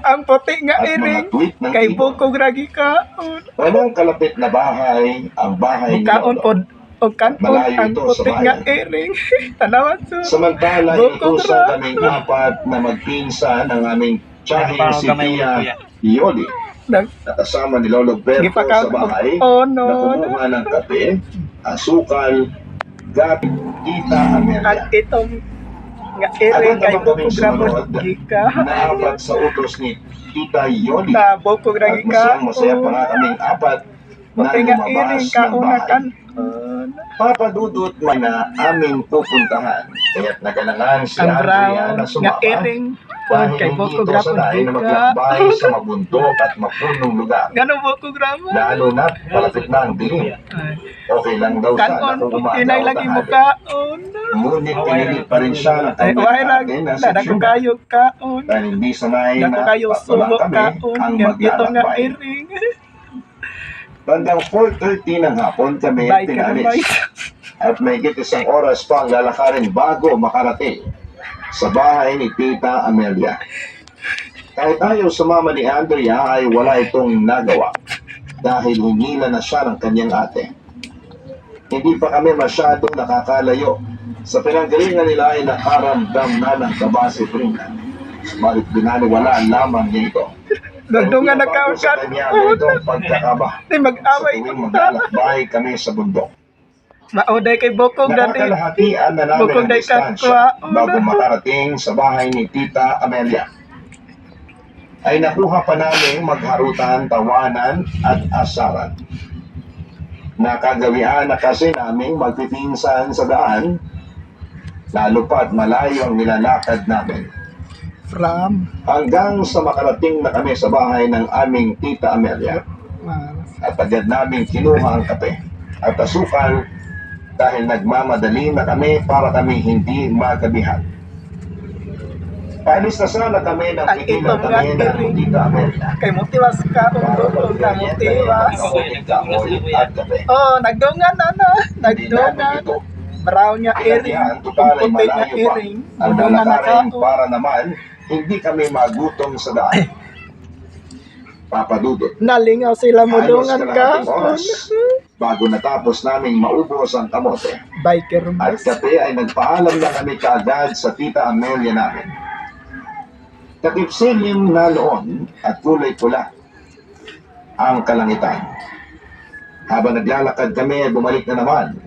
Ang puti nga at mga iring tweet ng kay ibon. bukog ra gikaon. Walang kalapit na bahay ang bahay ni Mukaon Lolo. pod og kanon Malayo ang ito sa puti nga bayan. iring. Tanawan su. Samantala, Bukog inutusan ra. kaming apat na magpinsan ng aming tiyahing Parang si gamay ulo, Tia kuya. Yoli Nag na kasama ni Lolo Berto sa gipakaon og bahay oh na no. kumuha ng kape, asukal, gabi, Tita Ang Amelia. itom nga iring Agad kay naman kaming bukog ra pod sumunod gika. na apat sa utos ni Tita Yoli Na bukog ra at masayang masaya pa gikaon. nga kaming apat na Puti nga lumabas iring ng kauna bahay. kanon. Papadudot man na aming pupuntahan. Kaya't nagalangan si Ang Andrea brown na nga sumama iring pod dahil kay hindi bukog ito ra pod sanay na gika. maglakbay sa mabundok at mapunong lugar. Ngano bukog ra man? Lalo na palapit na ang dilim. Ay. Okay lang daw sana Kanon, kung umaga inay o lagi mo tanghali. kaon. Ngunit pinilit pa rin siya ng Ay, kanyang wahay lang, ate na si na dako Trina kayo kaon. dahil hindi sanay Dako na kayo tatlo lang subo kami kaon. ang Nga ito nga maglalakbay. iring. Bandang 4:30 ng hapon kami Bye ka na pinalis at mahigit isang oras pa ang lalakarin bago makarating sa bahay ni Tita Amelia. Kahit ayaw sumama ni Andrea ay wala itong nagawa dahil hinila na siya ng kanyang ate. Hindi pa kami masyadong nakakalayo. Sa pinanggalingan nila ay nakaramdam na ng kaba si Trina. Subalit binaliwala lamang niya ito. Nagdungan na Pero kaon bago sa kanya ang ganitong pagkakaba Di sa mag-away tuwing unta. maglalakbay kami sa bundok. Mauday kay bukog dati. Nakakalahatian na namin Bukog ang day distansya katwa. bago makarating sa bahay ni Tita Amelia. Ay nakuha pa namin magharutan, tawanan at asaran. Nakagawian na kasi naming magpipinsan sa daan, lalo pa't malayo ang nilalakad namin. From Hanggang sa makarating na kami sa bahay ng aming Tita Amelia Mars. at agad naming kinuha ang kape at asukal dahil nagmamadali na kami para kami hindi magabihan. Paalis na sana kami nang Ang pigilan itom nga kami ng iring. Tita Amelia Kay mutiwas kaon para bukog na magmerienda mutiwas. ng kamuting kahoy at kape. Oh, nagdungan na na. Hindi namin Nagdungan. ito Brown nga iring. tinanggihan, total ay Puti nga malayo pa iring. ang Nagdungan na lalakarin kaon. para naman hindi kami magutom sa daan. Papadudot. Nalingaw sila Halos mudungan kalahating kaon. oras bago natapos naming maubos ang kamote Biker at mice. kape ay nagpaalam na kami kaagad sa Tita Amelia namin. Takipsilim na noon at kulay pula ang kalangitan. Habang naglalakad kami ay bumalik na naman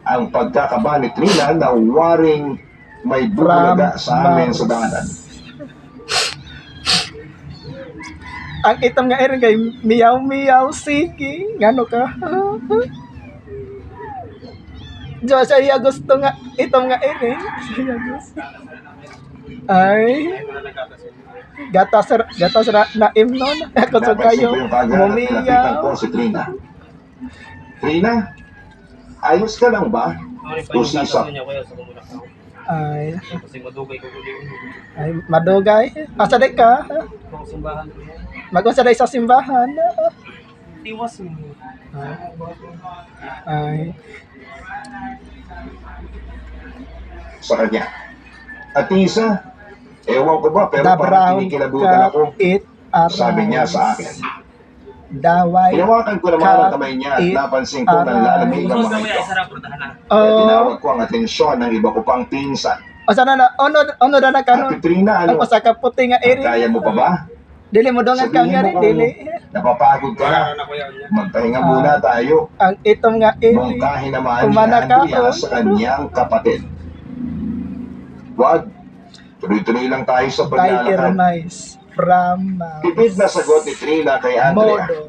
ang pagkakaba ni Trina na waring may From bumulaga sa amin Mars. sa daanan. Ang itom nga iring kay miyaw miyaw sige. Ngano ka? Diyos, siya gusto nga itom nga iring. Siya gusto. Ay, gatas ra na imnon. Ako sa Napansin kayo. ko yung kaagad at nilapitan Mumiyaw. ko si Trina. Trina, ayos ka lang ba? Ano pa yung Usisa. gatas niya kuya sa kumulakaw? Ay, Kasi madugay ko kuya. ay madugay. Asa day ka? Kung simbahan ko yan. Mag-unsa day sa simbahan. Tiwas mo. Ay, Sa kanya. At isa, ewan ko ba pero the parang brown kinikilabutan cat ako, it sabi niya sa akin. arise. The white Hinawakan ko naman ang cat kamay niya at it napansin ko nang lalamig ang Gusto mga kuya, ito. isara po na. Kaya Oh, tinawag ko ang atensyon ng iba ko pang pinsan. o sana na ono ono na na kanon. Ate Trina, Ang ano? usa ka puti nga iring. Kaya mo pa ba? Dili mo dongan ka Sabihin nga mo rin, kung dili. napapagod ka na. na kuya niya. Magpahinga Ah. muna tayo. Ang itom nga iring. Mungkahi naman ni Kumana ka, Andrea oh. sa kanyang kapatid. Wag, tuloy-tuloy lang tayo sa Biker paglalakad. mice from Mars. Tipid na sagot ni Trina kay Andrea. Modo.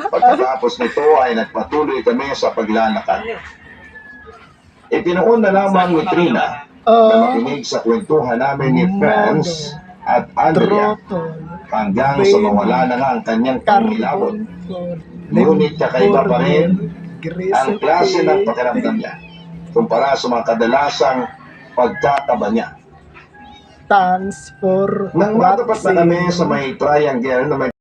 Pagkatapos nito ay nagpatuloy kami sa paglalakad. Itinuon na lamang ni Trina na Oh, makinig sa kwentuhan namin ni Franz at Andrea Trotol. hanggang sa mawala na nga ang kanyang pangilabot. Carbon. Ngunit kakaiba pa rin ang klase ng pakiramdam niya kumpara sa mga kadalasang pagkakaba niya. Thanks for Nang matapat na kami watching. sa may triangle na may